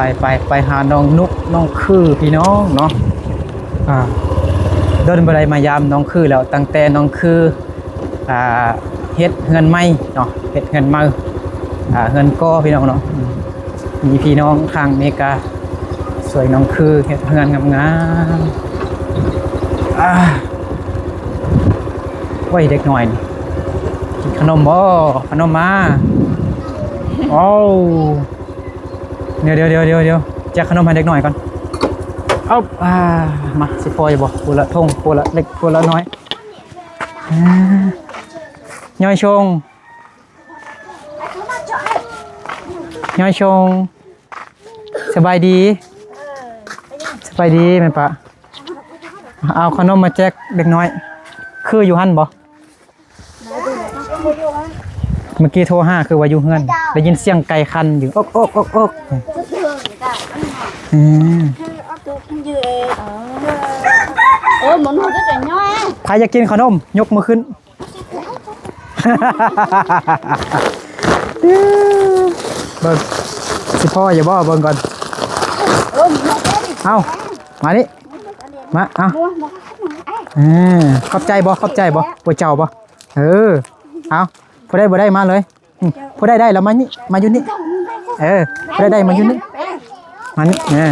ໄປ ໄປ ໄປຫານ້ອງນຸກ ນ້ອງຄື ພີ່ນ້ອງເນາະ. ອ່າ ດົນບໍ່ໄດ້ມາຢາມນ້ອງຄືແລ້ວ ຕັ້ງແຕ່ນ້ອງຄື ອ່າ ເຮັດເຮືອນໃໝ່ເນາະ ເຮັດເຮືອນໃໝ່ ອ່າ ເຮືອນກໍ່ ພີ່ນ້ອງເນາະ. ອືມ ມີພີ່ນ້ອງທາງເມກາຊ່ວຍນ້ອງຄືເຮັດເຮືອນງາມໆ. ອ່າ ໂອ້ຍ ເດັກນ້ອຍນີ້ ກິນຂະໜົມບໍ່? ຂະໜົມມາ. ໂອ້ ດຽວໆໆໆ ແຈກຂະໜົມໃຫ້ເດັກນ້ອຍກ່ອນ. ເອົາ ອ່າ ມາ ຊິພໍຢູ່ບໍ່? ຜູ້ລະຖົງ ຜູ້ລະເລັກ ຜູ້ລະນ້ອຍ. ອ່າ ຍ້ອຍຊົງ ຍ້ອຍຊົງ ສະບາຍດີ ສະບາຍດີແມ່ປ້າ. ເອົາຂະໜົມມາແຈກເດັກນ້ອຍ. ຄືຢູ່ຫັ້ນບໍ່? ເມື່ອກີ້ໂທຫາ ຄືວ່າຢູ່ເຮືອນ ໄດ້ຍິນສຽງໄກ່ຂັນຢູ່ ອົກໆໆໆ. ອືມ ໃຜຢາກກິນຂະໜົມ ຍົກມືຂຶ້ນ. ເບິ່ງ ຊິພໍຢູ່ບໍ່? ເບິ່ງກ່ອນ. ເອົາ ມານີ້ ມາ ເອົາ ເອີ ຂອບໃຈບໍ່? ຂອບໃຈບໍ່? ໂອ້ ເຈົ້າບໍ່? ເອີ ເອົາ ຜູ້ໃດບໍ່ໄດ້ມາເລີຍ. ອືມ ຜູ້ໃດໄດ້ລະມານີ້ ມາຢູ່ນີ້. ເອີ ຜູ້ໃດໄດ້ມາຢູ່ນີ້ ມານີ້. ເອີ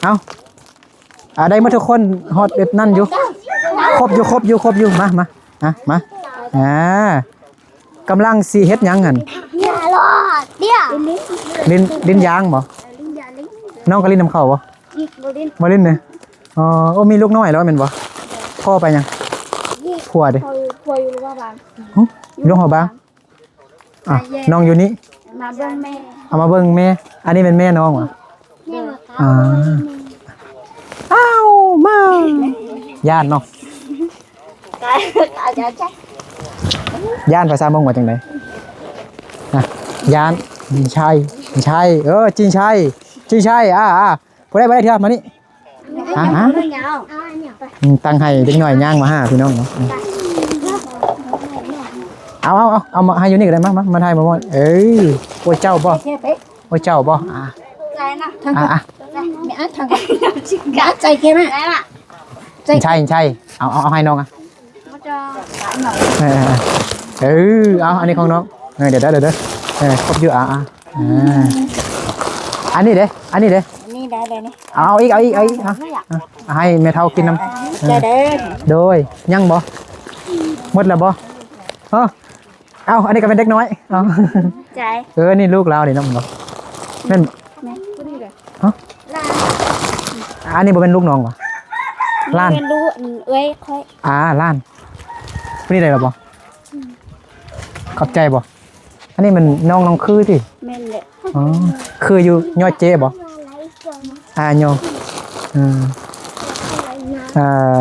ເອົາ ອ່າ ໄດ້ໝົດທຸກຄົນ ຮອດແບບນັ້ນຢູ່ ຄົບຢູ່ ຄົບຢູ່ ຄົບຢູ່. ມາ ມາ ອ່ະ ມາ ອ່າ ກຳລັງຊິເຮັດຫຍັງຫັ້ນ? ຫຼິ້ນ ຫຼິ້ນຢາງບໍ່? ນ້ອງກໍຫຼິ້ນນຳເຂົາບໍ່? ອືມ ບໍ່ຫຼິ້ນ ບໍ່ຫຼິ້ນເນາະ. ອໍ ໂອ້ ມີລູກນ້ອຍແລ້ວແມ່ນບໍ່? ພໍ່ໄປຫຍັງ? ຜົວເດ? ພໍ່ຢູ່ ພໍ່ຢູ່ຫຼວງພະບາງ. ຫຶ? ຢູ່ຫຼວງພະບາງ. ອ່ະ ນ້ອງຢູ່ນີ້ ມາເບິ່ງແມ່ ເອົາມາເບິ່ງແມ່. ອັນນີ້ແມ່ນແມ່ນ້ອງຫວາ? ແມ່ນບໍ່? ອ່າ ອ້າວ ມາ ຢ້ານເນາະ ຢ້ານພາສາມົ້ງວ່າຈັ່ງໃດ? ອ່ະ ຢ້ານ ຈິງໄຊ ຈິງໄຊ ເອີ ຈິງໄຊ ຈິງໄຊ. ອ່າ ອ່າ ຜູ້ໃດບໍ່ໄດ້ເທື່ອ ມານີ້. ຮະ ຮະ ອືມ ຕັ້ງໃຫ້ເດັກນ້ອຍຍ່າງມາຫາພີ່ນ້ອງເນາະ. ເອົາ ເອົາ ເອົາ ເອົາມາໃຫ້ຢູ່ນີ້ກໍໄດ້ ມາ ມາ ມາຖ່າຍ ມາ ມາ. ເອີ ໂອ້ຍ ເຈົ້າບໍ່? ໂອ້ຍ ເຈົ້າບໍ່? ອ່າ ອ່າ ອ່າ ໃສ່ເກມ ໃສ່ ໃສ່ ເອົາ ເອົາ ເອົາໃຫ້ນ້ອງ ອ່ະ. ເອີ ເອີ ເອີ ເອີ ເອົາ ອັນນີ້ຂອງນ້ອງ. ເອີ ດຽວ ດຽວ ດຽວ ເອີ ຄົບຢູ່ ອ່າ ອ່າ ອ່າ ອັນນີ້ເດ້ ອັນນີ້ເດ້ ນີ້ໄດ້ເລີຍນີ້. ເອົາອີກ ເອົາອີກ ເອົາອີກ ເອົາ ເອົາໃຫ້ແມ່ເຖົ້າກິນນຳ. ເອີ ເດີ ເດີ ຍັງບໍ່? ໝົດແລ້ວບໍ່? ເອີ ເອົາ ອັນນີ້ກໍເປັນເດັກນ້ອຍ ເອົາ ໃຈ ເອີ ນີ້ລູກລາວນີ້ນຳບໍ່? ແມ່ນ ແມ່ນ ຮະ ອັນນີ້ບໍ່ແມ່ນລູກນ້ອງຫວາ? ຫຼານ ແມ່ນລູກເອື້ອຍຂ້ອຍ. ອ່າ ຫຼານ ຜູ້ນີ້ໄດ້ແລ້ວບໍ່? ອືມ ຂອບໃຈບໍ່? ອັນນີ້ມັນນ້ອງ ນ້ອງຄືຕິ? ແມ່ນແຫຼະ. ອໍ ຄືຢູ່ຍອດເຈບໍ່? ອ່າ ຍອດ ອືມ ອ່າ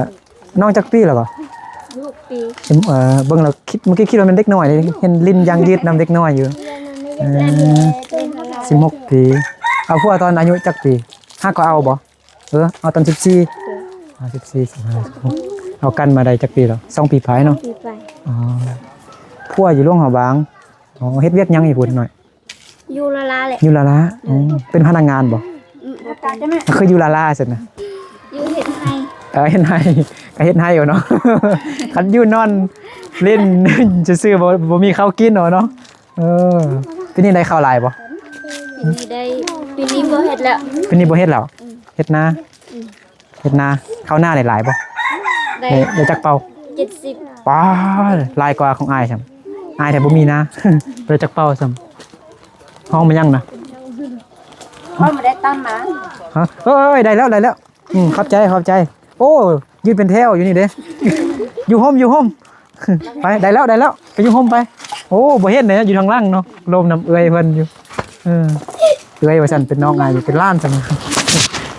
ນ້ອງຈັກປີແລ້ວກໍ? ສິບຫົກປີ. ເອີ ເບິ່ງແລ້ວຄິດ ເມື່ອກີ້ຄິດວ່າແມ່ນເດັກນ້ອຍເດ ເຫັນຫຼິ້ນຢາງຢືດນຳເດັກນ້ອຍຢູ່. ເອີ ສິບຫົກປີ. ເອົາຜົວຕອນອາຍຸຈັກປີ? ຫາກໍເອົາບໍ່? ເອີ ເອົາຕອນສິບສີ່. ເອີ ເອົາສິບສີ່ ສິບຫ້າ ສິບຫົກ. ເອົາກັນມາໄດ້ຈັກປີແລ້ວ? ສອງປີປາຍເນາະ? ສອງປີປາຍ. ອໍ ຜົວຢູ່ຫຼວງພະບາງ. ອໍ ເຮັດວຽກຫຍັງຢູ່ພຸ້ນນ້ອຍ? ຢູ່ລາລາແຫຼະ. ຢູ່ລາລາ. ເອີ ອໍ ເປັນພະນັກງານບໍ່? ອືມ ບໍ່ເປັນ. ຄືຢູ່ລາລາຊັ້ນນະ? ຢູ່ເຮັດໄຮ່. ເອີ ເຮັດໄຮ່ ກໍເຮັດໄຮ່ເນາະ. ຄັນຢູ່ນອນຫຼິ້ນຊື່ໆ ບໍ່ ບໍ່ມີເຂົ້າກິນເນາະ. ເອີ ປີນີ້ໄດ້ເຂົ້າຫຼາຍບໍ່? ປີນີ້ໄດ້ ປີນີ້ບໍ່ເຮັດແລ້ວ. ປີນີ້ບໍ່ເຮັດແລ້ວ. ອືມ ເຮັດນາ. ອືມ ເຮັດນາ ເຂົ້ານາໄດ້ຫຼາຍບໍ່? ໄດ້ ໄດ້ ໄດ້ຈັກເປົາ? ເຈັດສິບ. ປ້າ ຫຼາຍກວ່າຂອງອ້າຍຊ້ຳ. ອ້າຍແທ້ບໍ່ມີນາ. ບໍ່ໄດ້ຈັກເປົາຊ້ຳ. ຮ້ອງມາຍັງນະ? ຂ້ອຍບໍ່ໄດ້ຕຳມາ. ຮະ? ເອີຍ ໄດ້ແລ້ວ ໄດ້ແລ້ວ. ອືມ ຂອບໃຈ ຂອບໃຈ. ໂອ້ ຢືນເປັນແຖວຢູ່ນີ້ເດ້. ຢູ່ຮົ່ມ ຢູ່ຮົ່ມ. ໄປ ໄດ້ແລ້ວ ໄດ້ແລ້ວ ໄປຢູ່ຮົ່ມໄປ. ໂອ້ ບໍ່ເຫັນເດ້ ຢູ່ທາງຫຼັງເນາະ ລົມນຳເອື້ອຍເພິ່ນຢູ່. ເອີ ເອື້ອຍວ່າຊັ້ນ ເປັນນ້ອງອ້າຍ ເປັນຫຼານຊັ້ນ.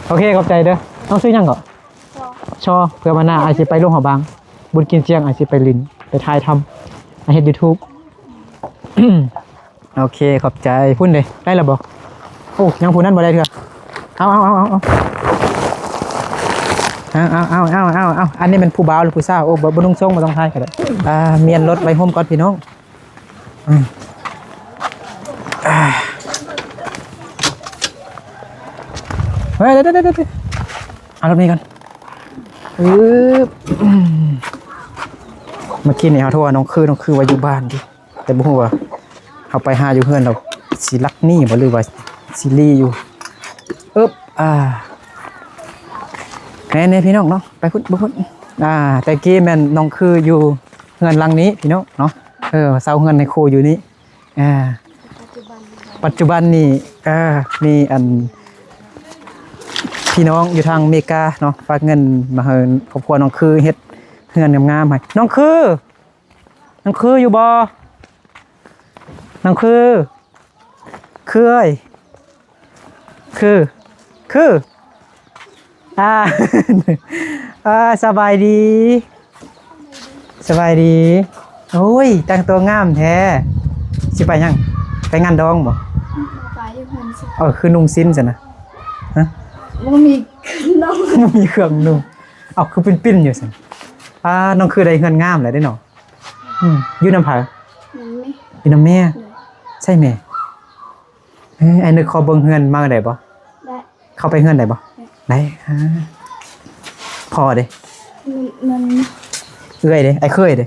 ໂອເຄ ຂອບໃຈເດີ. ນ້ອງຊື່ຫຍັງເກາະ? ຊໍ. ເພື່ອມາໜ້າອ້າຍຊິໄປຫຼວງພະບາງ ບຸນກິນຈຽງ ອ້າຍຊິໄປຫຼິ້ນ ໄປຖ່າຍທຳ ອ້າຍເຮັດຢູທູບ. ໂອເຄ ຂອບໃຈ. ພຸ້ນເດ້ ໄດ້ແລ້ວບໍ່? ໂອ້ ຍັງຜູ້ນັ້ນບໍ່ໄດ້ເທື່ອ. ເອົາ ເອົາ ເອົາ ເອົາ ເອົາ ເອົາ ເອົາ ເອົາ ເອົາ ເອົາ ເອົາ. ອັນນີ້ແມ່ນຜູ້ບ່າວຫຼືຜູ້ສາວ? ໂອ້ ບໍ່ ບໍ່ນຸ່ງໂສ້ງ ບໍ່ຕ້ອງຖ່າຍກໍໄດ້. ອ່າ ມ້ຽນລົດໄວ້ຮົ່ມກ່ອນພີ່ນ້ອງ. ອືມ ອ່າ. ເຮີ້ຍ ເດີໆໆ ເອົາລົດເມກ່ອນ. ອຶບ ເມື່ອກີ້ນີ້ເຮົາໂທຫານ້ອງຄື ນ້ອງຄືວ່າຢູ່ບ້ານຕິ ແຕ່ບໍ່ຮູ້ວ່າເຮົາໄປຫາຢູ່ເຮືອນແລ້ວຊິລັກໜີບໍ່ ຫຼືວ່າຊິລີ້ຢູ່. ອຶບ ອ່າ ແນ່ໆ ພີ່ນ້ອງເນາະ ໄປພຸ້ນ ໄປພຸ້ນ. ອ່າ ແຕ່ກີ້ແມ່ນນ້ອງຄືຢູ່ເຮືອນຫຼັງນີ້ ພີ່ນ້ອງເນາະ. ເອີ ເຊົ່າເຮືອນໃຫ້ຄູຢູ່ນີ້. ອ່າ ປັດຈຸບັນນີ້ ເອີ ມີອັນ ພີ່ນ້ອງຢູ່ທາງອາເມລິກາເນາະ ຝາກເງິນມາໃຫ້ຄອບຄົວນ້ອງຄືເຮັດເຮືອນງາມໆໃຫ້. ນ້ອງຄື ນ້ອງຄືຢູ່ບໍ່? ນ້ອງຄື ຄືເອີຍ ຄື ຄື ອ່າ ອ່າ ສະບາຍດີ ສະບາຍດີ. ໂອ້ຍ ແຕ່ງຕົວງາມແທ້ ຊິໄປຫຍັງ? ໄປງານດອງບໍ່? ບໍ່ໄປ ຢູ່ເຮືອນຊິ ເອີ ຄືນຸ່ງສິ້ນຊັ້ນນະ ຮະ? ບໍ່ມີເຄື່ອງນຸ່ງ ບໍ່ມີເຄື່ອງນຸ່ງ ເອົາ ຄືປິ່ນໆຢູ່ຊັ້ນ. ອ່າ ນ້ອງຄືໄດ້ເຮືອນງາມແລ້ວເດ້ເນາະ. ອືມ ຢູ່ນຳໃຜ? ນຳແມ່ ຢູ່ນຳແມ່. ໂດຍ ໃຊ່ແມ່. ເອີ ອ້າຍນຶກຂໍເບິ່ງເຮືອນມາໄດ້ບໍ່? ໄດ້ ເຂົ້າໄປເຮືອນໄດ້ບໍ່? ໄດ້ ໄດ້. ອ່າ ພໍ່ເດ້? ນ- ນ- ເອື້ອຍເດ້? ອ້າຍເຂີຍເດ້?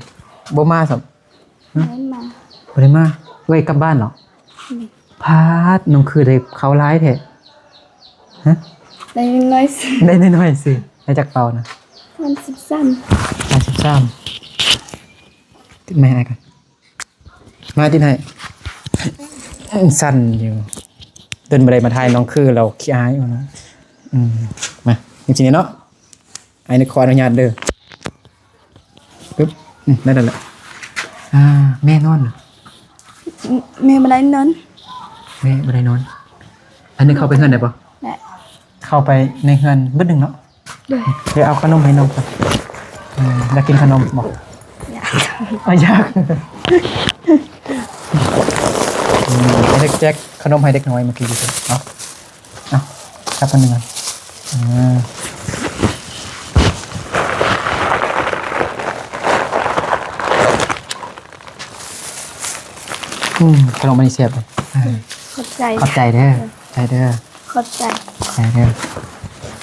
ບໍ່ມາຊ້ຳ. ຮະ? ບໍ່ໄດ້ມາ ບໍ່ໄດ້ມາ. ເອື້ອຍກັບບ້ານເນາະ? ແມ່ນ. ປາດ ນ້ອງຄືໄດ້ເຂົ້າຫຼາຍແທ້. ຮະ? ໄດ້ໜ້ອຍຊື່ ໄດ້ໜ້ອຍຊື່. ໄດ້ຈັກເປົານະ? ສາມສິບສາມ ສາມສິບສາມ. ຕິດໄມອ້າຍກ່ອນ ມາຕິດໃຫ້. ສັ່ນຢູ່ ດົນບໍ່ໄດ້ມາຖ່າຍນ້ອງຄື ລາວຂີ້ອາຍຢູ່ນະ. ອືມ ມາ ຈັ່ງຊີ້ເນາະ. ອ້າຍນຶກຂໍອະນຸຍາດເດີ. ປຶບ ອືມ ໄດ້ແລ້ວແຫຼະ. ອ່າ ແມ່ນອນ ແມ່ບໍ່ໄດ້ນອນ ແມ່ບໍ່ໄດ້ນອນ. ອ້າຍນຶກເຂົ້າໄປເຮືອນໄດ້ບໍ່? ໄດ້. ເຂົ້າໄປໃນເຮືອນບຶດໜຶ່ງເນາະ. ໂດຍ. ເດີເອົາຂະໜົມໃຫ້ນ້ອງກ່ອນ. ເອີ ຢາກກິນຂະໜົມບໍ່? ຢາກ. ເອົາ ຢາກ. ອືມ ໃຫ້ເດັກແຈກຂະໜົມໃຫ້ເດັກນ້ອຍເມື່ອກີ້ເນາະ. ເອົາ ຈັບອັນໜຶ່ງກ່ອນ. ເອີ ອືມ ຂະໜົມອັນນີ້ແຊບເດ້. ເອີ ຂອບໃຈ ຂອບໃຈເດີ. ເອີ ໃຈເດີ ຂອບໃຈ ໃຈເດີ.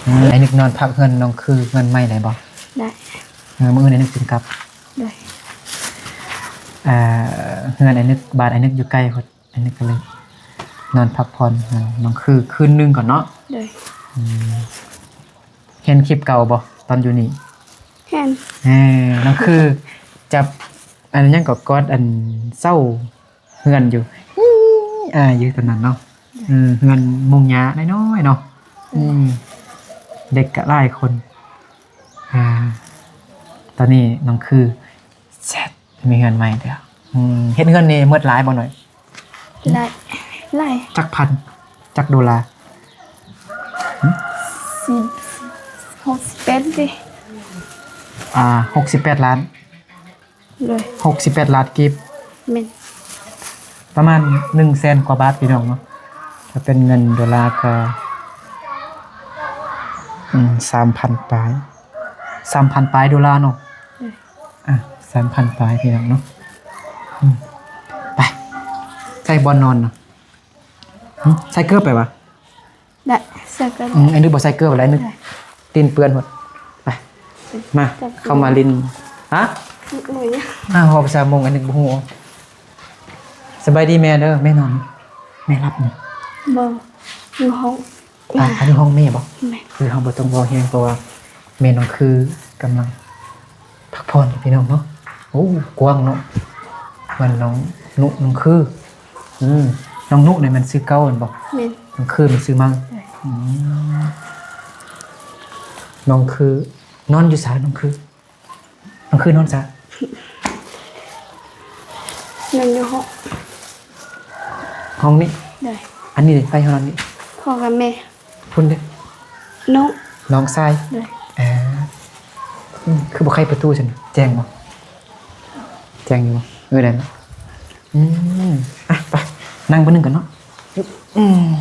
ເອີ ອ້າຍນຶກນອນພັກເຮືອນນ້ອງຄື ເຮືອນໃໝ່ໄດ້ບໍ່? ໄດ້. ເອີ ມື້ອື່ນອ້າຍນຶກຈຶ່ງກັບ. ໂດຍ. ເອີ ເຮືອນອ້າຍນຶກ ບ້ານອ້າຍນຶກຢູ່ໃກ້ພຸ້ນ. ອັນນີ້ກໍເລີຍນອນພັກຜ່ອນ ເອີ ນ້ອງຄືຄືນໜຶ່ງກ່ອນເນາະ. ໂດຍ. ອືມ ເຫັນຄລິບເກົ່າບໍ່ ຕອນຢູ່ນີ້? ເຫັນ. ເອີ ນ້ອງຄືຈັບອັນຫຍັງກໍກອດອັນເສົາເຮືອນຢູ່ ອາ ຢູ່ຕອນນັ້ນເນາະ. ໂດຍ. ເອີ ເຮືອນມຸງຫຍ້ານ້ອຍໆເນາະ. ໂດຍ. ອືມ ເດັກກໍຫຼາຍຄົນ. ອາ ຕອນນີ້ນ້ອງຄື ແຊດ ມີເຮືອນໃໝ່ແລ້ວ. ອືມ ເຮັດເຮືອນນີ້ໝົດຫຼາຍບໍ່ນ້ອຍ? ຫຼາຍ ຫຼາຍ. ຈັກພັນ ຈັກໂດລາ? ຫຶ? ສິບ ຫົກສິບແປດເດ້. ອ່າ ຫົກສິບແປດລ້ານ. ໂດຍ. ຫົກສິບແປດລ້ານກີບ. ແມ່ນ. ປະມານໜຶ່ງແສນກວ່າບາດ ພີ່ນ້ອງເນາະ. ຖ້າເປັນເງິນໂດລາກໍ ອືມ ສາມພັນປາຍ ສາມພັນປາຍໂດລາເນາະ. ໂດຍ. ອ່ະ ສາມພັນປາຍ ພີ່ນ້ອງເນາະ. ອືມ ໄປ ໃສ່ບ່ອນນອນເນາະ. ຫຶ? ໃສ່ເກີບໄປວະ? ໄດ້ ໃສ່ເກີບ. ອືມ ອັນນີ້ບໍ່ໃສ່ເກີບແລ້ວ ອັນນີ້ ໄດ້ ຕີນເປື້ອນພຸ້ນ. ໄປ ມາ ເຂົ້າມາຫຼິ້ນ. ຮະ? ອືມ ອ້າວ ເວົ້າພາສາມົ້ງ ອັນນີ້ບໍ່ຮູ້. ສະບາຍດີແມ່ເດີ. ແມ່ນອນ ແມ່ຫຼັບນີ້? ບໍ່ ຢູ່ຫ້ອງ. ອ່າ ອັນນີ້ຫ້ອງແມ່ບໍ່? ແມ່ນ. ຄືເຮົາບໍ່ຕ້ອງເວົ້າແຮງ ເພາະວ່າແມ່ນ້ອງຄືກຳລັງພັກຜ່ອນ ພີ່ນ້ອງເນາະ. ໂອ້ ກວ້າງເນາະ. ມັນນ້ອງນຸ ນ້ອງຄື. ອືມ ນ້ອງນຸນີ້ແມ່ນຊື່ເກົ່າແມ່ນບໍ່? ແມ່ນ. ນ້ອງຄືແມ່ນຊື່ໃໝ່. ແມ່ນ. ອືມ ນ້ອງຄືນອນຢູ່ໃສ ນ້ອງຄື? ມັນຄືນອນສະ ນອນຢູ່ຫ້ອງ ຫ້ອງນີ້. ໂດຍ. ອັນນີ້ເດ ໃຜນອນນີ້? ພໍ່ກັບແມ່. ພຸ້ນເດ ນ້ອງ ນ້ອງຊາຍ. ໂດຍ. ເອີ ອືມ ຄືບໍ່ໄຂປະຕູຊັ້ນ ແຈ້ງບໍ່? ແຈ້ງຢູ່ບໍ່? ເອີ ໄດ້ເນາະ. ອືມ ອ່ະ ໄປ ນັ່ງບ່ອນໜຶ່ງກ່ອນເນາະ. ອືມ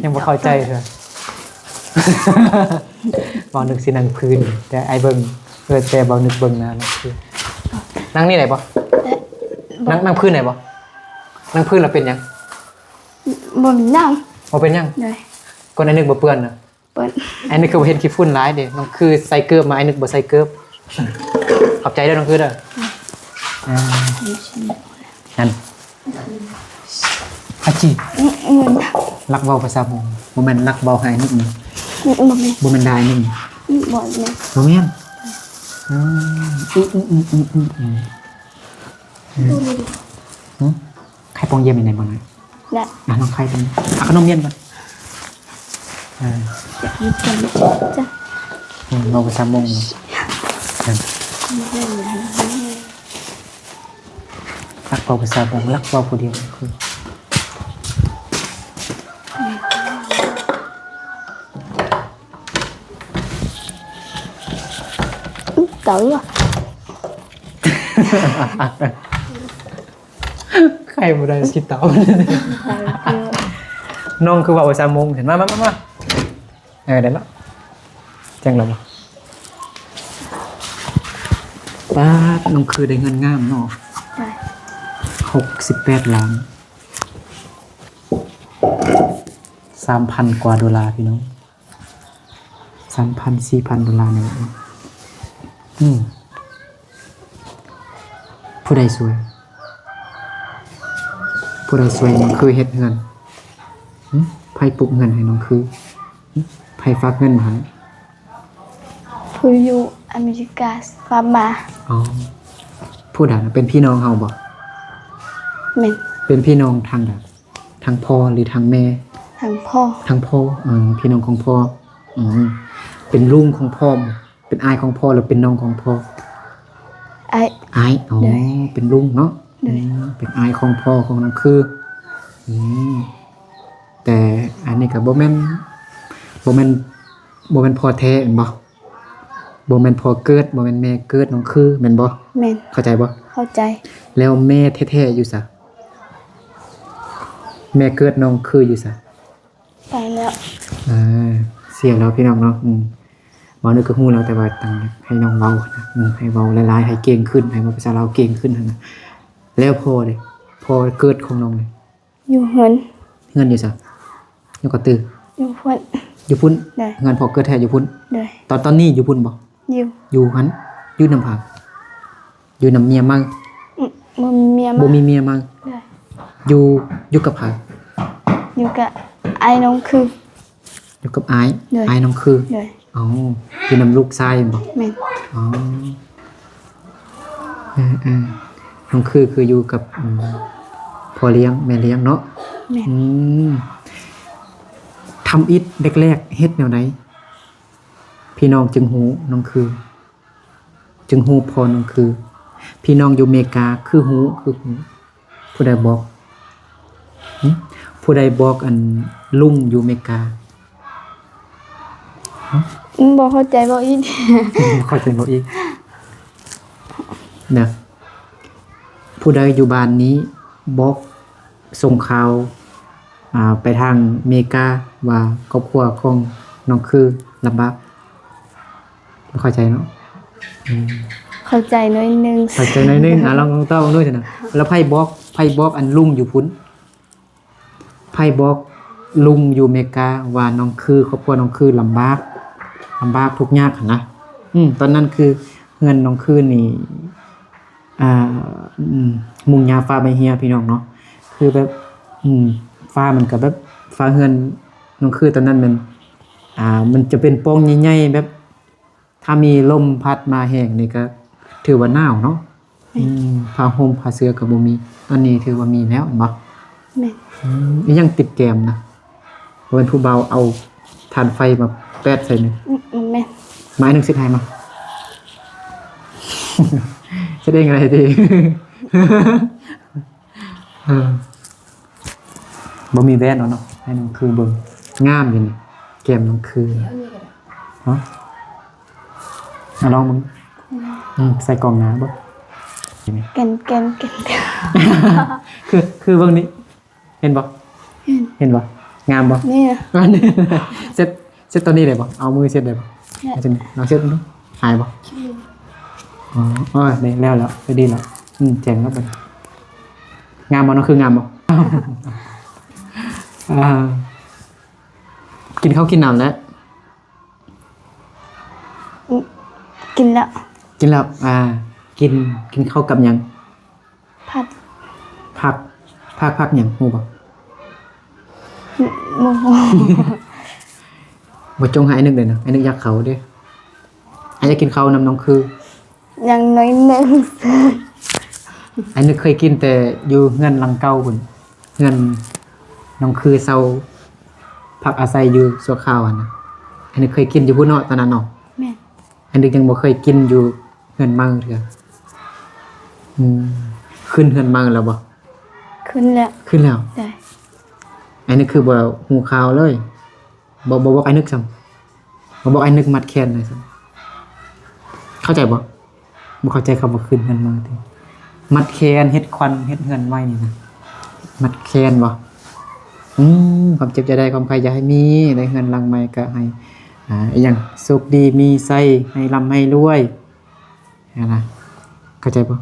ຍັງບໍ່ເຂົ້າໃຈເທື່ອ. ເວົ້ານຶກຊິນັ່ງພື້ນ ແຕ່ອ້າຍເບິ່ງ ເອີ ແຕ່ເວົ້ານຶກເບິ່ງໜ້ານັ່ງພື້ນ. ນັ່ງນີ້ໄດ້ບໍ່? ໄດ້. ນັ່ງ ນັ່ງພື້ນໄດ້ບໍ່? ນັ່ງພື້ນແລ້ວເປັນຫຍັງ? ບໍ່ເປັນຫຍັງ. ບໍ່ເປັນຫຍັງ? ໂດຍ. ກ້ອນອ້າຍນຶກບໍ່ເປື້ອນນະ? ເປື້ອນ. ອ້າຍນຶກຄືບໍ່ເຫັນຂີ້ຝຸ່ນຫຼາຍເດ້. ນ້ອງຄືໃສ່ເກີບມາ, ອ້າຍນຶກບໍ່ໃສ່ເກີບ. ຂອບໃຈເດີນ້ອງຄືເດີ. ອືມ ອ່າ ນັ້ນ ອາຈີ ອືມ ອືມ ລັກເວົ້າພາສາມົ້ງ. ບໍ່ແມ່ນລັກເວົ້າໃຫ້ອ້າຍນຶກນີ້. ອືມ ບໍ່ແມ່ນ. ບໍ່ແມ່ນດ່າອ້າຍນຶກນີ້. ອືມ ບໍ່ແມ່ນ. ອືມ ອືມ ອືມ ອືມ ອືມ ອືມ ອືມ ອືມ ຫຶ ໄຂ່ປ່ອງຢ້ຽມໃຫ້ແດ່ບໍ່ນ້ອຍ? ໄດ້. ອ່ະ ນ້ອງໄຂ່ເບິ່ງ ເອົາຂະໜົມຢ້ຽມກ່ອນ. ເອີ ຢາກຢູ່ກັນ ອືມ ເວົ້າພາສາມົ້ງເນາະ. ອືມ ລັກເວົ້າພາສາມົ້ງ, ລັກເວົ້າຜູ້ດຽວຄື ເກົ່າຢູ່. ໃຄບໍ່ໄດ້ ຂີ້ເຕົາ. ນ້ອງຄືເວົ້າພາສາມົ້ງ ເຫັນ ມາ ມາ ມາ ມາ. ເອີ ໄດ້ລະ ແຈ້ງລະບໍ່? ປາດ ນ້ອງຄືໄດ້ເຮືອນງາມເນາະ. ໄດ້. ຫົກສິບແປດລ້ານ ສາມພັນກວ່າໂດລາ ພີ່ນ້ອງ. ສາມພັນ ສີ່ພັນໂດລານີ້ແຫຼະ. ອືມ ຜູ້ໃດຊ່ວຍ? ຜູ້ໃດຊ່ວຍນ້ອງຄືເຮັດເຮືອນ? ຫຶ ໃຜປຸກເງິນໃຫ້ນ້ອງຄື? ຫຶ ໃຜຝາກເງິນມາໃຫ້? ຜູ້ຢູ່ອາເມລິກາຝາກມາ. ອໍ ຜູ້ໃດນະ? ເປັນພີ່ນ້ອງເຮົາບໍ່? ແມ່ນ. ເປັນພີ່ນ້ອງທາງໃດ? ທາງພໍ່ ຫຼື ທາງແມ່? ທາງພໍ່. ທາງພໍ່. ເອີ ພີ່ນ້ອງຂອງພໍ່. ອືມ ເປັນລຸງຂອງພໍ່ບໍ່? ເປັນອ້າຍຂອງພໍ່ ຫຼື ເປັນນ້ອງຂອງພໍ່? ອ້າຍ. ອ້າຍ. ອໍ ໂດຍ. ເປັນລຸງເນາະ. ໂດຍ. ອືມ ເປັນອ້າຍຂອງພໍ່ຂອງນ້ອງຄື. ອືມ ແຕ່ອັນນີ້ກໍບໍ່ແມ່ນ ບໍ່ແມ່ນ ບໍ່ແມ່ນພໍ່ແທ້ແມ່ນບໍ່? ບໍ່ແມ່ນພໍ່ເກີດ ບໍ່ແມ່ນແມ່ເກີດນ້ອງຄືແມ່ນບໍ່? ແມ່ນ. ເຂົ້າໃຈບໍ່? ເຂົ້າໃຈ. ແລ້ວແມ່ແທ້ໆຢູ່ໃສ? ແມ່ເກີດນ້ອງຄືຢູ່ໃສ? ໄປແລ້ວ. ອ່າ ເສຍແລ້ວພີ່ນ້ອງເນາະ. ອືມ ເວົ້ານີ້ກໍຮູ້ແລ້ວ ແຕ່ວ່າຕັ້ງໃຫ້ນ້ອງເວົ້ານະ. ອືມ ໃຫ້ເວົ້າຫຼາຍໆ ໃຫ້ເກັ່ງຂຶ້ນ ໃຫ້ເວົ້າພາສາລາວເກັ່ງຂຶ້ນຫັ້ນນະ. ແລ້ວພໍ່ເດ? ພໍ່ເກີດຂອງນ້ອງເດ? ຢູ່ເຮືອນ. ເຮືອນຢູ່ໃສ? ຢູ່ກະຕື້? ຢູ່ພຸ້ນ. ຢູ່ພຸ້ນ? ໂດຍ. ເຮືອນພໍ່ເກີດແທ້ຢູ່ພຸ້ນ? ໂດຍ. ຕອນ ຕອນນີ້ຢູ່ພຸ້ນບໍ່? ຢູ່. ຢູ່ຫັ້ນ? ຢູ່ນຳໃຜ? ຢູ່ນຳເມຍໃໝ່? ອືມ ບໍ່ມີເມຍໃໝ່. ບໍ່ມີເມຍໃໝ່? ໂດຍ. ຢູ່ ຢູ່ກັບໃຜ? ຢູ່ກັບອ້າຍນ້ອງຄື. ຢູ່ກັບອ້າຍ. ໂດຍ. ອ້າຍນ້ອງຄື. ໂດຍ. ອໍ ຢູ່ນຳລູກຊາຍແມ່ນບໍ່? ແມ່ນ. ອໍ ເອີໆ ນ້ອງຄື ຄືຢູ່ກັບ ອືມ ພໍ່ລ້ຽງແມ່ລ້ຽງເນາະ. ແມ່ນ. ອືມ ທຳອິດແລກໆ ເຮັດແນວໃດ ພີ່ນ້ອງຈຶ່ງຮູ້ນ້ອງຄື? ຈຶ່ງຮູ້ພໍ່ນ້ອງຄື. ພີ່ນ້ອງຢູ່ເມກາຄືຮູ້ ຄືຮູ້. ຜູ້ໃດບອກ? ຫຶ ຜູ້ໃດບອກອັນລຸງຢູ່ເມກາ? ຫຶ ບໍ່ເຂົ້າໃຈ ເວົ້າອີກ. ບໍ່ເຂົ້າໃຈ ເວົ້າອີກ. ນະ ຜູ້ໃດຢູ່ບ້ານນີ້ບອກ ສົ່ງຂ່າວ ອ່າ ໄປທາງເມກາວ່າຄອບຄົວຂອງນ້ອງຄືລຳບາກ. ບໍ່ເຂົ້າໃຈເນາະ. ອືມ ເຂົ້າໃຈໜ້ອຍໜຶ່ງ. ເຂົ້າໃຈໜ້ອຍໜຶ່ງ. ອ່າ ລອງ ລອງຕອບເບິ່ງດູຊັ້ນນະ. ແລ້ວໃຜບອກ ໃຜບອກອັນລຸງຢູ່ພຸ້ນ? ໃຜບອກລຸງຢູ່ເມກາວ່ານ້ອງຄື ຄອບຄົວນ້ອງຄືລຳບາກ ລຳບາກທຸກຍາກຫັ້ນນະ? ອືມ ຕອນນັ້ນຄືເຮືອນນ້ອງຄືນີ້ ອ່າ ອືມ ມຸງຫຍ້າຟ້າໃບເຮຍ ພີ່ນ້ອງເນາະ. ຄືແບບ ອືມ ຟ້າມັນກໍແບບ ຟ້າເຮືອນນ້ອງຄືຕອນນັ້ນແມ່ນ ອ່າ ມັນຈະເປັນປ່ອງໃຫຍ່ໆ ແບບ ຖ້າມີລົມພັດມາແຮງນີ້ກໍຖືວ່າໜາວເນາະ. ແມ່ນ. ອືມ ຜ້າຫົ່ມຜ້າເສື້ອກໍບໍ່ມີ. ຕອນນີ້ຖືວ່າມີແລ້ວແມ່ນບໍ່? ແມ່ນ. ອືມ ອີຫຍັງຕິດແກມນະ? ບໍ່ແມ່ນຜູ້ບ່າວເອົາຖ່ານໄຟມາແປດໃສ່ນີ້? ອືມ ແມ່ນ. ມາ ໜຶ່ງເຊັດໃຫ້ມາ. ເຊັດເອງກໍໄດ້ຕິ. ເອີ ບໍ່ມີແວ່ນເນາະ ໃຫ້ນ້ອງຄືເບິ່ງ. ງາມຢູ່ນີ້ ແກ້ມນ້ອງຄື. ເອົານີ້ກໍໄດ້. ຮະ? ເອົາລອງເບິ່ງ. ອືມ ໃສ່ກ້ອງໜ້າເບິ່ງ. ແກ່ນ ແກ່ນ ແກ່ນ ຄື ຄືເບິ່ງນີ້ ເຫັນບໍ່? ເຫັນ. ເຫັນບໍ່? ງາມບໍ່? ນີ້ນະ. ເຊັດ ເຊັດຕອນນີ້ໄດ້ບໍ່? ເອົາມືເຊັດໄດ້ບໍ່? ໄດ້. ເອົາເຊັດ ລອງເຊັດເບິ່ງດູ. ຫາຍບໍ່? ອືມ. ອໍ ເອີ ນີ້ແລ້ວ ແລ້ວ ໄດ້ດີແລ້ວ. ອືມ ແຈ້ງແລ້ວບັດນີ້. ງາມບໍ່? ນ້ອງຄືງາມບໍ່? ອ່າ ກິນເຂົ້າກິນນ້ຳແລ້ວ? ອືມ ກິນແລ້ວ. ກິນແລ້ວ. ອ່າ ກິນ ກິນເຂົ້າກັບຫຍັງ? ຜັກ. ຜັກ ຜັກ ຜັກຫຍັງ ຮູ້ບໍ່? ບໍ່ຮູ້. ບໍ່ຈົ່ງໃຫ້ອ້າຍນຶກເດ້ນະ, ອ້າຍນຶກຢາກເຂົ້າເດ້. ອ້າຍຢາກກິນເຂົ້ານຳນ້ອງຄື. ຍັງໜ້ອຍໜຶ່ງ. ອ້າຍນຶກເຄີຍກິນແຕ່ຢູ່ເຮືອນຫຼັງເກົ່າພຸ້ນ, ເຮືອນນ້ອງຄືເຊົ່າພັກອາໄສຢູ່ຊົ່ວຄາວຫັ້ນນະ. ອ້າຍນຶກເຄີຍກິນຢູ່ພຸ້ນເນາະ ຕອນນັ້ນເນາະ. ແມ່ນ. ອັນນີ້ຍັງບໍ່ເຄີຍກິນຢູ່ເຮືອນໃໝ່ເທື່ອ. ອືມ ຂຶ້ນເຮືອນໃໝ່ແລ້ວບໍ່? ຂຶ້ນແລ້ວ. ຂຶ້ນແລ້ວ. ໄດ້. ອັນນີ້ຄືບໍ່ຮູ້ຂ່າວເລີຍ, ບໍ່ ບໍ່ບອກອ້າຍນຶກຊ້ຳ, ບໍ່ບອກອ້າຍນຶກມັດແຂນໃຫ້ຊ້ຳ. ເຂົ້າໃຈບໍ່? ບໍ່ເຂົ້າໃຈຄຳວ່າຂຶ້ນເຮືອນໃໝ່ຕິ. ມັດແຂນ ເຮັດຂວັນ ເຮັດເຮືອນໃໝ່ນີ້ນະ. ມັດແຂນບໍ່? ອືມ ຄວາມເຈັບຢ່າໄດ້ ຄວາມໄຂ້ຢ່າໃຫ້ມີ, ໄດ້ເຮືອນຫຼັງໃໝ່ກໍໃຫ້ ອ່າ ອີຫຍັງ ໂຊກດີມີໄຊ ໃຫ້ລ່ຳໃຫ້ລວຍຫັ້ນນະ. ເຂົ້າໃຈບໍ່?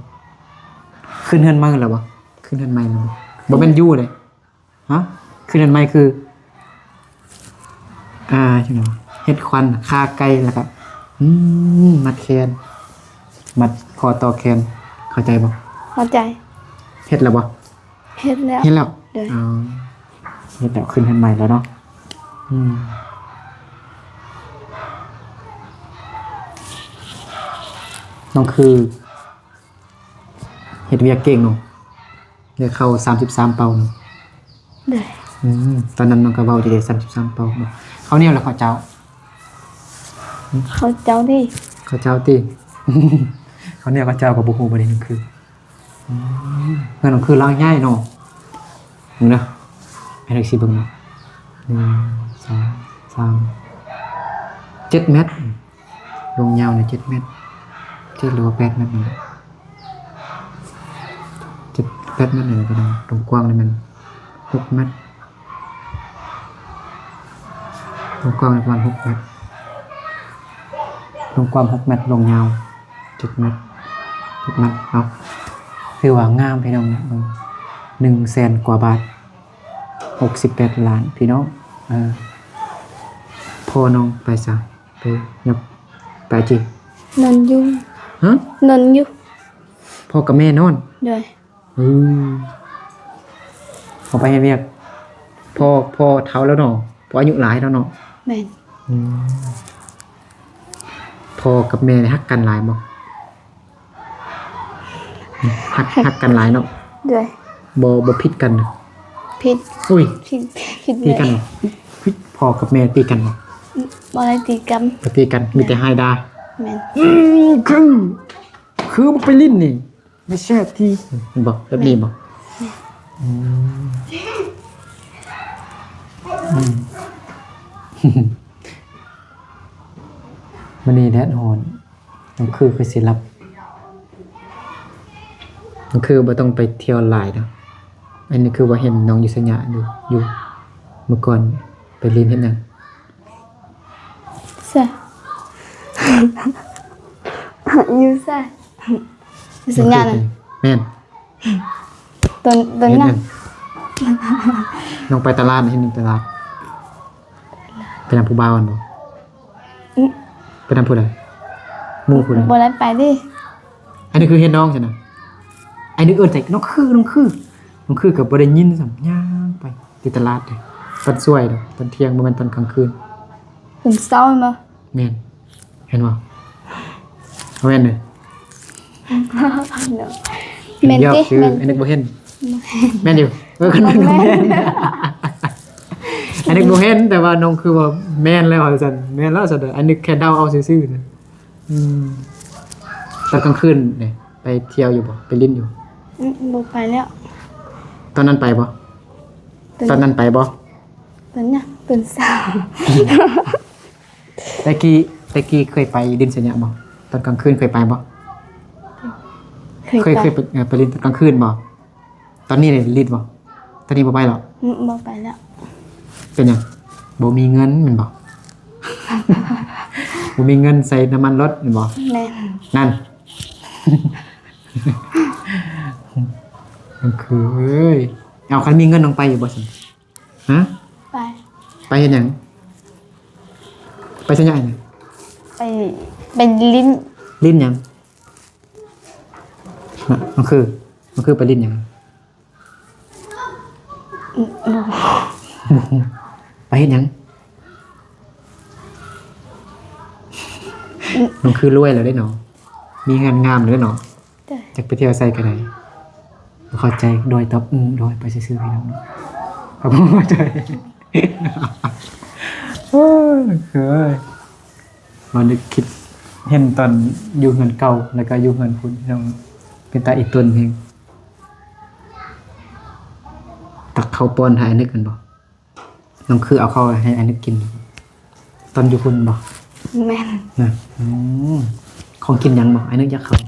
ຂຶ້ນເຮືອນໃໝ່ແລ້ວບໍ່? ຂຶ້ນເຮືອນໃໝ່ແລ້ວບໍ່? ບໍ່ແມ່ນຢູ່ເດ້. ຮະ? ຄືນັ້ນໝາຍຄື ອ່າ ຈັ່ງໃດວະ ເຮັດຂວັນຄາໄກ່ ແລ້ວກະ ອືມ ມັດແຂນ ມັດຂໍ້ຕໍ່ແຂນ ເຂົ້າໃຈບໍ່? ເຂົ້າໃຈ. ເຮັດແລ້ວບໍ່? ເຮັດແລ້ວ. ເຮັດແລ້ວ. ໂດຍ. ອໍ ເຮັດແລ້ວ ຂຶ້ນເຮືອນໃໝ່ແລ້ວເນາະ. ອືມ ນ້ອງຄື ເຮັດວຽກເກັ່ງເນາະ ໄດ້ເຂົ້າສາມສິບສາມເປົາເນາະ. ໂດຍ. ອືມ ຕອນນັ້ນນ້ອງກໍເວົ້າຢູ່ເດ້ ສາມສິບສາມເປົາເນາະ. ເຂົ້າໜຽວ ຫຼື ເຂົ້າເຈົ້າ? ເຂົ້າເຈົ້າຕິ. ເຂົ້າເຈົ້າຕິ. ເຂົ້າໜຽວເຂົ້າເຈົ້າກໍບໍ່ຮູ້ບໍ່ໄດ້ ນ້ອງຄື. ອືມ ເຮືອນນ້ອງຄືຫຼັງໃຫຍ່ເນາະ. ເບິ່ງເດີ ໃຫ້ເດັກຊິເບິ່ງເນາະ. ໜຶ່ງ ສອງ ສາມ ເຈັດແມັດ. ລວງຍາວນີ້ເຈັດແມັດ ເຈັດ ຫຼືວ່າແປດແມັດນີ້ແຫຼະ ເຈັດ ແປດແມັດນີ້ແຫຼະພີ່ນ້ອງ. ລວງກວ້າງນີ້ແມ່ນຫົກແມັດ ລວງກວ້າງນີ້ປະມານຫົກແມັດ ລວງກວ້າງຫົກແມັດ ລວງຍາວເຈັດແມັດ ເຈັດແມັດເນາະ. ຖືວ່າງາມພີ່ນ້ອງເນາະ ເບິ່ງ ໜຶ່ງແສນກວ່າບາດ ຫົກສິບແປດລ້ານ ພີ່ນ້ອງ. ເອີ ພໍ່ນ້ອງໄປໃສ? ໄປ ຍັບ ໄປຈິ ນອນຢູ່. ຮະ? ນອນຢູ່. ພໍ່ກັບແມ່ນອນ? ໂດຍ. ອືມ ພໍ່ໄປເຮັດວຽກ. ພໍ່ ພໍ່ເຖົ້າແລ້ວເນາະ ພໍ່ອາຍຸຫຼາຍແລ້ວເນາະ. ແມ່ນ. ອືມ ພໍ່ກັບແມ່ນີ້ຮັກກັນຫຼາຍບໍ່? ຮັກ ຮັກກັນຫຼາຍເນາະ. ໂດຍ. ບໍ່ ບໍ່ຜິດກັນ. ຜິດ. ອຸ້ຍ ຜິດ ຜິດ ຕີກັນບໍ່? ຜິດ ພໍ່ກັບແມ່ຕີກັນບໍ່? ບໍ່ໄດ້ຕີກັນ. ບໍ່ຕີກັນ ມີແຕ່ຮ້າຍດ່າ. ແມ່ນ. ອືມ ຄື ຄືບໍ່ໄປຫຼິ້ນນີ້ ໄດ້ແຊບຕິ ແມ່ນບໍ່? ແບບນີ້ບໍ່? ແມ່ນ. ອືມ ອືມ ມື້ນີ້ແດດຮ້ອນ. ນ້ອງຄືຄືຊິຫຼັບ ນ້ອງຄືບໍ່ຕ້ອງໄປທ່ຽວຫຼາຍເນາະ. ອັນນີ້ຄືວ່າເຫັນນ້ອງຢູ່ໄຊຍະຢູ່ ຢູ່ ມື້ກ່ອນໄປຫຼິ້ນເຮັດຫຍັງ? ໃສ? ຢູ່ໃສ? ຢູ່ໄຊຍະນະ. ແມ່ນ. ຕອນ ຕອນນັ້ນ ເຮັດຫຍັງ? ນ້ອງໄປຕະຫຼາດ ເຮັດຫຍັງຕະຫຼາດ? ໄປນຳຜູ້ບ່າວຫັ້ນບໍ່? ອືມ ໄປນຳຜູ້ໃດ? ໝູ່ຜູ້ໃດ? ບໍ່ໄດ້ໄປເດ້. ອັນນີ້ຄືເຫັນນ້ອງຊັ້ນນະ ອັນນີ້ເອີ້ນໃສ່ນ້ອງຄື ນ້ອງຄື ນ້ອງຄືກໍບໍ່ໄດ້ຍິນຊ້ຳ ຍ່າງໄປທີ່ຕະຫຼາດເດ້ ຕອນສວຍດອກ ຕອນທ່ຽງ ບໍ່ແມ່ນຕອນກາງຄືນ. ຕອນເຊົ້າແມ່ນບໍ່? ແມ່ນ. ເຫັນບໍ່? ບໍ່ແມ່ນເດີ. ແມ່ນຕິ? ແມ່ນ. ອັນນີ້ບໍ່ເຫັນ. ແມ່ນຢູ່. ເອີ ຄັນແມ່ນ ອັນນີ້ບໍ່ເຫັນ ແຕ່ວ່ານ້ອງຄືວ່າແມ່ນແລ້ວວ່າຊັ້ນ. ແມ່ນແລ້ວຊັ້ນເດີ. ອັນນີ້ແຄ່ເດົາເອົາຊື່ໆນະ. ອືມ ຕອນກາງຄືນເດ ໄປທ່ຽວຢູ່ບໍ່? ໄປຫຼິ້ນຢູ່? ອືມ ບໍ່ໄປແລ້ວ. ຕອນນັ້ນໄປບໍ່? ຕອນ ຕອນນັ້ນໄປບໍ່? ຕອນຫຍັງ? ຕອນເຊົ້າ. ແຕ່ກີ້ ແຕ່ກີ້ເຄີຍໄປຫຼິ້ນໄຊຍະບໍ່? ຕອນກາງຄືນເຄີຍໄປບໍ່? ເຄີຍ ເຄີຍໄປ ເຄີຍໄປ ເອີ ໄປຫຼິ້ນຕອນກາງຄືນບໍ່? ຕອນນີ້ໄດ້ຫຼິ້ນບໍ່? ຕອນນີ້ບໍ່ໄປແລ້ວ? ອືມ ບໍ່ໄປແລ້ວ. ເປັນຫຍັງ? ບໍ່ມີເງິນແມ່ນບໍ່? ບໍ່ມີເງິນໃສ່ນ້ຳມັນລົດແມ່ນບໍ່? ແມ່ນ. ນັ້ນ. ນ້ອງຄືເອີຍ ເອົາ ຄັນມີເງິນນ້ອງໄປຢູ່ບໍ່ຊັ້ນ? ຮະ? ໄປ. ໄປເຮັດຫຍັງ? ໄປໄສ? ໄປ ໄປຫຼິ້ນ. ຫຼິ້ນຫຍັງ? ນະ ນ້ອງຄື ນ້ອງຄືໄປຫຼິ້ນຫຍັງ? ອືມ ບໍ່ ໄປເຮັດຫຍັງ? ອືມ ນ້ອງຄືລວຍແລ້ວເດ້ເນາະ ມີເຮືອນງາມແລ້ວເນາະ. ຈ້ະ ຢາກໄປທ່ຽວໃສກໍໄດ້. ບໍ່ເຂົ້າໃຈ ໂດຍຕອບ ອືມ ໂດຍ ໄປຊື່ໆ ພີ່ນ້ອງເນາະ. ເຂົ້າໃຈ. ໂອ້ຍ ເຄີຍ ມານຶກຄິດເຫັນຕອນຢູ່ເຮືອນເກົ່າ ແລ້ວກໍຢູ່ເຮືອນພຸ້ນ ພີ່ນ້ອງ ເປັນຕາອີຕົນແຮງ. ຕັກເຂົ້າປ້ອນໃຫ້ອ້າຍນຶກແມ່ນບໍ່? ນ້ອງຄືເອົາເຂົ້າໃຫ້ອ້າຍນຶກກິນ ຕອນຢູ່ພຸ້ນບໍ່? ແມ່ນ. ນະ ອືມ ຂອງກິນຫຍັງບໍ່? ອ້າຍນຶກຢາກເຂົ້າ.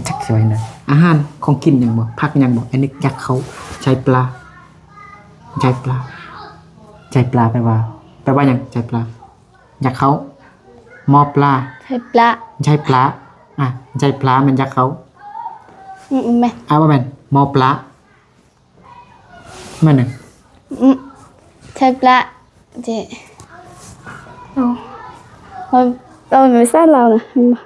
ຈັກຊິວ່າຫຍັງ. ອາຫານ ຂອງກິນຫຍັງບໍ່? ຜັກຫຍັງບໍ່? ອ້າຍນຶກຢາກເຂົ້າ. ໃຈປາ ໃຈປາ ໃຈປາແປວ່າ ແປວ່າຫຍັງ? ໃຈປາ ຢາກເຂົ້າ. ມໍປາ ໃຈປາ ໃຈປາ ອາ ໃຈປາແມ່ນຢາກເຂົ້າ. ອືມ ແມ່ນ. ອາ ບໍ່ແມ່ນ ມໍປາ ແມ່ນຫຍັງ? ອືມ ໃຈປາ ເຈ ໂອ້ ເວົ້າ ເວົ້າພາສາລາວນະ ເຫັນບໍ່?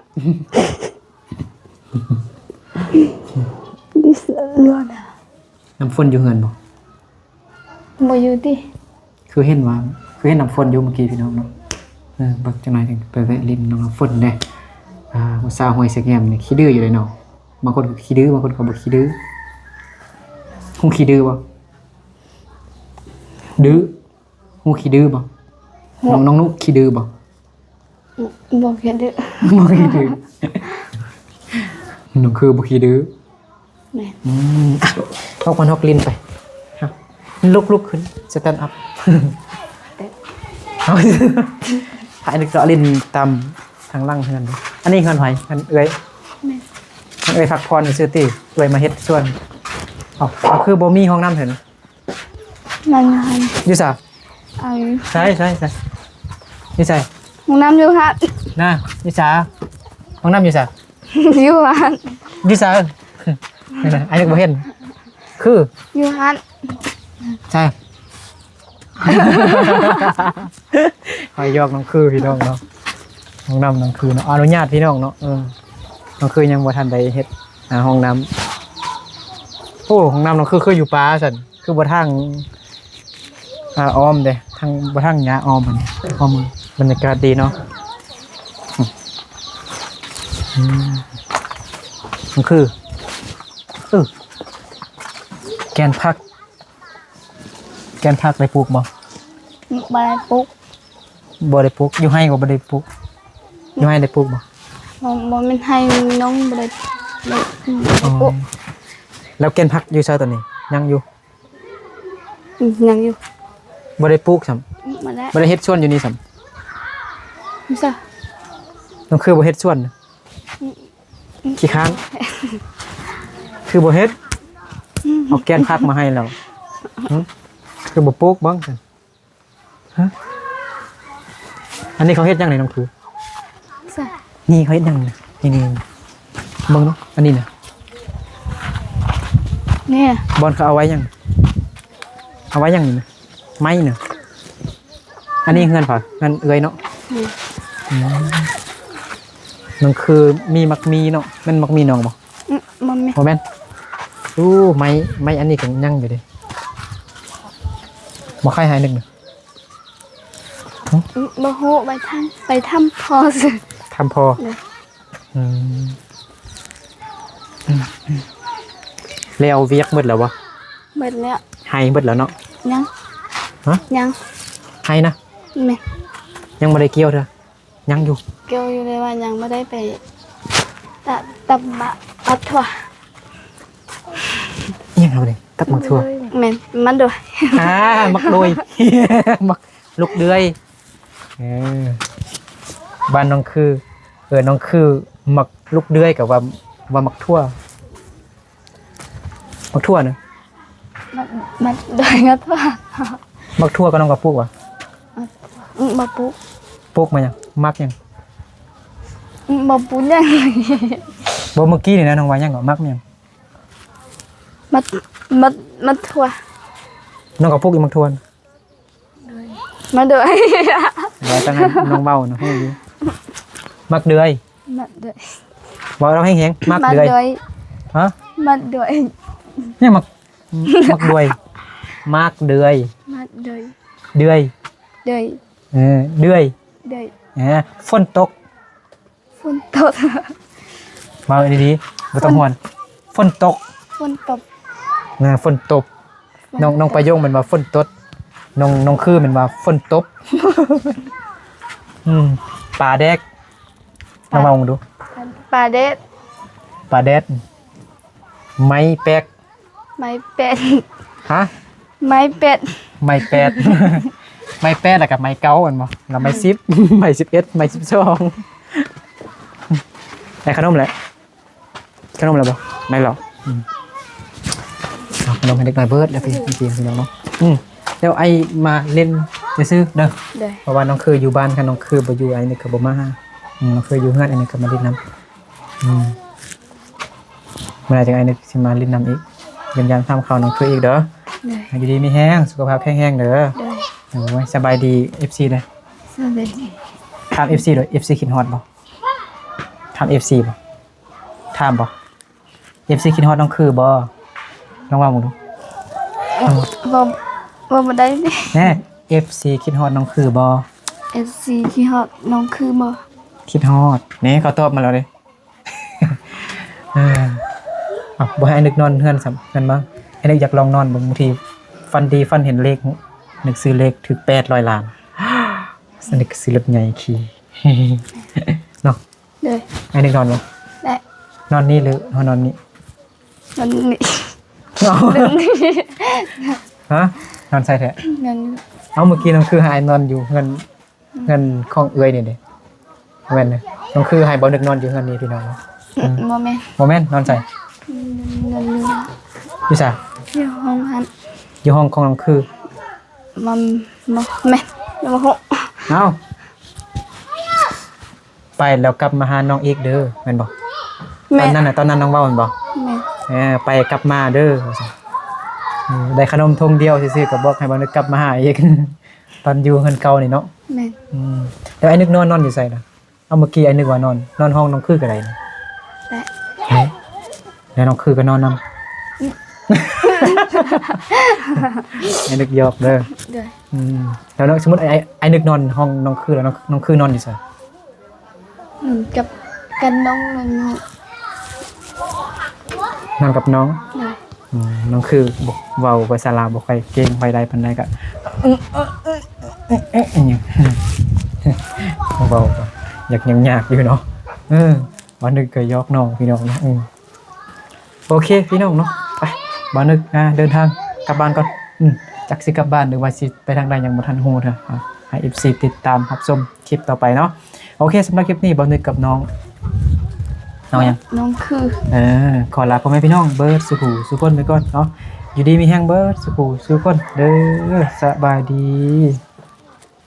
ນ້ຳຝົນຢູ່ເຮືອນບໍ່? ບໍ່ຢູ່ຕິ. ຄືເຫັນວ່າ ຄືເຫັນນ້ຳຝົນຢູ່ມື້ກີ້ ພີ່ນ້ອງເນາະ. ເອີ ເບິ່ງຈັກໜ່ອຍ ໄປແວະຫຼິ້ນນ້ອງນ້ຳຝົນແດ່. ອາ ຜູ້ສາວຫ້ວຍສະແງມນີ້ຂີ້ດື້ຢູ່ເດ້ເນາະ. ບາງຄົນກໍຂີ້ດື້ ບາງຄົນກໍບໍ່ຂີ້ດື້. ຮູ້ຂີ້ດື້ບໍ່? ດື້ ຮູ້ຂີ້ດື້ບໍ່? ຮູ້. ນ້ອງ ນ້ອງນຸຂີ້ດື້ບໍ່? ອືມ ບໍ່ຂີ້ດື້ ບໍ່ຂີ້ດື້. ນ້ອງຄືບໍ່ຂີ້ດື້. ແມ່ນ. ອືມ ອະ ອອກມານອກຫຼິ້ນໄປ. ລຸກ ລຸກຂຶ້ນ ສະແຕນອັບ. ເອົາ ໃຫ້ເດັກເລາະຫຼິ້ນຕາມທາງຫຼັງເຮືອນ. ອັນນີ້ເຮືອນໃຜ? ເຮືອນເອື້ອຍ. ແມ່ນ. ເອື້ອຍພັກຜ່ອນຊື່ຕິ ເອື້ອຍມາເຮັດສວນ. ເອົ້າ ຄືບໍ່ມີຫ້ອງນ້ຳເຫັນ? ມັນຢູ່ໃສ? ຢູ່ໃສ? ໃສ ໃສ ໃສ? ຢູ່ໃສ? ຫ້ອງນ້ຳຢູ່ຫັ້ນນະ. ຢູ່ໃສ? ຫ້ອງນ້ຳຢູ່ໃສ? ຢູ່ຫັ້ນ. ຢູ່ໃສ? ອັນນີ້ບໍ່ເຫັນ. ຄື? ຢູ່ຫັ້ນ. ໃສ? ຂ້ອຍຢອກນ້ອງຄື ພີ່ນ້ອງເນາະ. ຫ້ອງນ້ຳນ້ອງຄືເນາະ ອະນຸຍາດ ພີ່ນ້ອງເນາະ. ເອີ ນ້ອງຄືຍັງບໍ່ທັນໄດ້ເຮັດ ອາ ຫ້ອງນ້ຳ. ໂອ້ ຫ້ອງນ້ຳນ້ອງຄື ຄືຢູ່ປ່າຊັ້ນ. ຄືບໍ່ຖາງ ອາ ອ້ອມເດ້ ທາງ ບໍ່ຖາງຫຍ້າອ້ອມ. ອ້ອມ ບັນຍາກາດດີເນາະ. ອືມ ມັນຄື ເອີ ແກ່ນຜັກ ແກ່ນຜັກໄດ້ປູກບໍ່? ບໍ່ໄດ້ປູກ. ບໍ່ໄດ້ປູກ. ຢູ່ໄຮ່ກໍບໍ່ໄດ້ປູກ. ຢູ່ໄຮ່ໄດ້ປູກບໍ່? ບໍ່ ບໍ່ແມ່ນໄຮ່ ນ້ອງບໍ່ໄດ້ ບໍ່ ບໍ່ໄດ້ປູກ. ອໍ ແລ້ວແກ່ນຜັກຢູ່ໃສຕອນນີ້? ຍັງຢູ່? ອືມ ຍັງຢູ່. ບໍ່ໄດ້ປູກຊ້ຳ? ອືມ ບໍ່ໄດ້. ບໍ່ໄດ້ເຮັດສວນຢູ່ນີ້ຊ້ຳ? ບໍ່ຊະ. ນ້ອງຄືບໍ່ເຮັດສວນ? ອືມ ຂີ້ຄ້ານ. ຄືບໍ່ເຮັດ? ອືມ ເອົາແກ່ນຜັກມາໃຫ້ແລ້ວ. ຫຶ? ຄືບໍ່ປູກບ້າງຊັ້ນ? ຮະ? ອັນນີ້ເຂົາເຮັດຫຍັງນີ້ນ້ອງຄື? ໃສ? ນີ້ເຂົາເຮັດຫຍັງນີ້? ນີ້ ນີ້ ເບິ່ງເນາະ ອັນນີ້ນະ. ນີ້ ບ່ອນເຂົາເອົາໄວ້ຫຍັງ? ເອົາໄວ້ຫຍັງນີ້ນະ? ໄມ້ນະ. ອັນນີ້ເຮືອນໃຜ? ເຮືອນເອື້ອຍເນາະ. ອືມ ອືມ ມັນຄືມີໝາກມີເນາະ. ແມ່ນໝາກມີນ້ອງບໍ່? ອືມ ບໍ່ແມ່ນ. ບໍ່ແມ່ນ. ໂອ້ ໄມ້ ໄມ້ອັນນີ້ກໍຍັງຢູ່ເດ້. ບໍ່ໃຄ່ໃຫ້ໜຶ່ງນະ. ຫຶ? ອືມ ບໍ່ຮູ້ ໄປຖາມ ໄປຖາມພໍ່ຊື່. ຖາມພໍ່? ໂດຍ. ອືມ ແລ້ວວຽກໝົດແລ້ວບໍ່? ໝົດແລ້ວ. ໄຮ່ໝົດແລ້ວເນາະ? ຍັງ. ຮະ? ຍັງ. ໄຮ່ນະ? ແມ່ນ. ຍັງບໍ່ໄດ້ກ່ຽວເທື່ອ? ຍັງຢູ່. ກ່ຽວຢູ່ ແຕ່ວ່າຍັງບໍ່ໄດ້ໄປຕະ ຕຳໝາກ ໝາກຖົ່ວ. ອີຫຍັງເຮົານີ້? ຕຳໝາກຖົ່ວ? ແມ່ນ ມັນໂດຍ. ອາ ໝາກໂດຍ ໝາກ ລູກເດືອຍ. ເອີ ບ້ານນ້ອງຄື ເອີ ນ້ອງຄືໝາກລູກເດືອຍ ກໍວ່າ ວ່າໝາກຖົ່ວ. ໝາກຖົ່ວນະ? ໝາກ ໝາກ ໂດຍ ໝາກຖົ່ວ. ໝາກຖົ່ວກໍນ້ອງກໍປູກຫວາ? ອືມ ບໍ່ປູກ. ປູກມາຫຍັງ? ໝາກຫຍັງ? ບໍ່ປູກຫຍັງ. ບໍ່ ເມື່ອກີ້ນີ້ນະ ນ້ອງວ່າຫຍັງເກາະ? ມັກຫຍັງ? ມັກ ມັກ ມັກຖົ່ວ. ນ້ອງກໍປູກອີກມັກຖົ່ວ. ມາໂດຍ ວ່າຕັ້ງໃຫ້ນ້ອງເວົ້ານະ ຮູ້ຢູ່. ມັກເດືອຍ. ມັກເດືອຍ. ເວົ້າເອົາແຮງໆ. ມັກເດືອຍ. ຮະ? ມັກເດືອຍ. ຫຍັງມັກ ມັກເດືອຍ. ມັກເດືອຍ. ມັກເດືອຍ. ເດືອຍ. ເດືອຍ. ເອີ ເດືອຍ. ເດືອຍ. ເອີ ຝົນຕົກ. ຝົນຕົກ. ເວົ້າດີໆ ບໍ່ຕ້ອງຫ່ວນ. ຝົນຕົກ. ຝົນຕົກ. ເອີ ຝົນຕົກ. ນ້ອງ ນ້ອງປະໂຍງແມ່ນວ່າຝົນຕົກ. ນ້ອງ ນ້ອງຄືແມ່ນວ່າຝົນຕົກ. ອືມ ປາແດກ. ນ້ອງເວົ້າເບິ່ງດູ. ປາແດດ. ປາແດດ. ໄມ້ແປກ. ໄມ້ແປດ. ຮະ? ໄມ້ແປດ. ໄມ້ແປດ. ໄມ້ແປດ ແລ້ວກໍໄມ້ເກົ້າ ແມ່ນບໍ່? ແລ້ວໄມ້ສິບ ໄມ້ສິບເອັດ ໄມ້ສິບສອງ. ໄດ້ຂະໜົມແລ້ວ. ຂະໜົມແລ້ວບໍ່? ໄດ້ແລ້ວ. ອືມ ເອົາຂະໜົມໃຫ້ເດັກນ້ອຍເບິດແລ້ວ ພີ່ ພີ່ນ້ອງເນາະ. ອືມ ແລ້ວອ້າຍມາຫຼິ້ນຊື່ໆເດີ. ໂດຍ. ເພາະວ່ານ້ອງຄືຢູ່ບ້ານ ຄັນນ້ອງຄືບໍ່ຢູ່ ອ້າຍນຶກກໍບໍ່ມາຫາ. ອືມ ນ້ອງຄືຢູ່ເຮືອນ ອ້າຍນຶກກໍມາຫຼິ້ນນຳ. ອືມ ມື້ໜ້າຈັ່ງອ້າຍນຶກຊິມາຫຼິ້ນນຳອີກ ຢ້ຽມຢາມຖາມຂ່າວນ້ອງຄືອີກເດີ. ໂດຍ. ຢູ່ດີມີແຮງ ສຸຂະພາບແຂງແຮງເດີ. ໂດຍ. ໂອ້ຍ ສະບາຍດີ ເອັຟຊີ ເດີ. ສະບາຍດີ. ຖາມ ເອັຟຊີ ໂດຍ ເອັຟຊີ ຄິດຮອດບໍ່? ຖາມ ເອັຟຊີ ບໍ່? ຖາມບໍ່? ເອັຟຊີ ຄິດຮອດນ້ອງຄືບໍ່? ລອງເວົ້າເບິ່ງດູ. ເອີ ເວົ້າ ເວົ້າບໍ່ໄດ້ເດ. ແນ່ ເອັຟຊີ ຄິດຮອດນ້ອງຄືບໍ່? ເອັຟຊີ ຄິດຮອດນ້ອງຄືບໍ່? ຄິດຮອດ. ນີ້ເຂົາຕອບມາແລ້ວເດ. ເອີ ເອົ້າ ບໍ່ໃຫ້ອ້າຍນຶກນອນເຮືອນຊ້ຳ ເຮືອນບ້າງ. ອ້າຍນຶກຢາກລອງນອນເບິ່ງ ບາງທີຝັນດີ ຝັນເຫັນເລກ ນຶກຊື້ເລກຖືກແປດຮ້ອຍລ້ານ. ອ້າຍນຶກຊື້ລົດໃຫຍ່ຂີ່ ເນາະ. ໂດຍ. ອ້າຍນຶກນອນບໍ່? ໄດ້. ນອນນີ້ຫຼືນອນນີ້? ນອນນີ້. ຮະ? ນອນໃສແທ້? ນອນນີ້. ເອົ້າ ມື້ກີ້ນ້ອງຄືໃຫ້ອ້າຍນອນຢູ່ເຮືອນ ເຮືອນຂອງເອື້ອຍນີ້ເດ້. ບໍ່ແມ່ນເດ້. ນ້ອງຄືໃຫ້ບ່າວນຶກນອນຢູ່ເຮືອນນີ້ ພີ່ນ້ອງເນາະ. ອືມ ບໍ່ແມ່ນ. ບໍ່ແມ່ນ. ນອນໃສ? ນອນນີ້. ຢູ່ໃສ? ຢູ່ຫ້ອງຫັ້ນ. ຢູ່ຫ້ອງຂອງນ້ອງຄື. ມັນບໍ່ແມ່ນ. ບໍ່ຮູ້. ເອົ້າ ໄປແລ້ວກັບມາຫານ້ອງອີກເດີ ແມ່ນບໍ່? ແມ່ນ. ຕອນນັ້ນນະ ຕອນນັ້ນນ້ອງເວົ້າແມ່ນບໍ່? ແມ່ນ. ເອີ ໄປກັບມາເດີ ວ່າຊັ້ນ. ເອີ ໄດ້ຂະໜົມຖົງດຽວຊື່ໆ ກໍບອກໃຫ້ບ່າວນຶກກັບມາຫາອີກ ຕອນຢູ່ເຮືອນເກົ່ານີ້ເນາະ. ແມ່ນ. ອືມ ແລ້ວອ້າຍນຶກນອນ ນອນຢູ່ໃສນະ? ເອົາ ເມື່ອກີ້ອ້າຍນຶກວ່ານອນ ນອນຫ້ອງນ້ອງຄືກໍໄດ້ນະ. ໄດ້. ເອີ ແລ້ວນ້ອງຄືກໍນອນນຳ. ອ້າຍນຶກຢອກເດີ. ໂດຍ. ອືມ ແລ້ວສົມມຸດອ້າຍ ອ້າຍນຶກນອນຫ້ອງນ້ອງຄື ແລ້ວນ້ອງ ນ້ອງຄືນອນຢູ່ໃສ? ນອນກັບ ກັບນ້ອງ ນອນຢູ່ ນອນກັບນ້ອງ. ໂດຍ. ອືມ ນ້ອງຄືບໍ່ ເວົ້າພາສາລາວບໍ່ຄ່ອຍເກັ່ງປານໃດ ປານໃດກໍ ເວົ້າກໍຢາກຍາກຢູ່ເນາະ. ເອີ ບ່າວນຶກກໍຢອກນ້ອງ ພີ່ນ້ອງເນາະ. ອືມ ໂອເຄ ພີ່ນ້ອງເນາະ ໄປ ບ່າວນຶກ ອ່າ ເດີນທາງກັບບ້ານກ່ອນ. ອືມ ຈັກຊິກັບບ້ານ ຫຼືວ່າຊິໄປທາງໃດ ຍັງບໍ່ທັນຮູ້ເທື່ອ. ອ່າ ໃຫ້ເອັຟຊີຕິດຕາມຮັບຊົມຄລິບຕໍ່ໄປເນາະ. ໂອເຄ ສຳລັບຄລິບນີ້ ບ່າວນຶກກັບນ້ອງ ນ້ອງຫຍັງ? ນ້ອງຄື. ເອີ ຂໍລາພໍ່ແມ່ພີ່ນ້ອງເບິດສູ່ຜູ້ສູ່ຄົນໄປກ່ອນເນາະ. ຢູ່ດີມີແຮງເບິດສູ່ຜູ້ສູ່ຄົນເດີ. ສະບາຍດີ.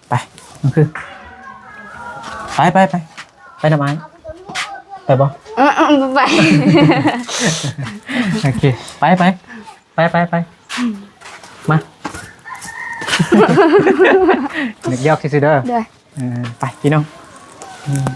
ໄປ ນ້ອງຄື ໄປ ໄປ ໄປ ໄປນຳອ້າຍ ໄປບໍ່? ເອີ ເອີ ບໍ່ໄປ. ໂອເຄ ໄປ ໄປ ໄປ ໄປ ໄປ ມາ ຢອກໆ ຊື່ໆ ເດີ. ໂດຍ. ເອີ ໄປ ພີ່ນ້ອງ. ອືມ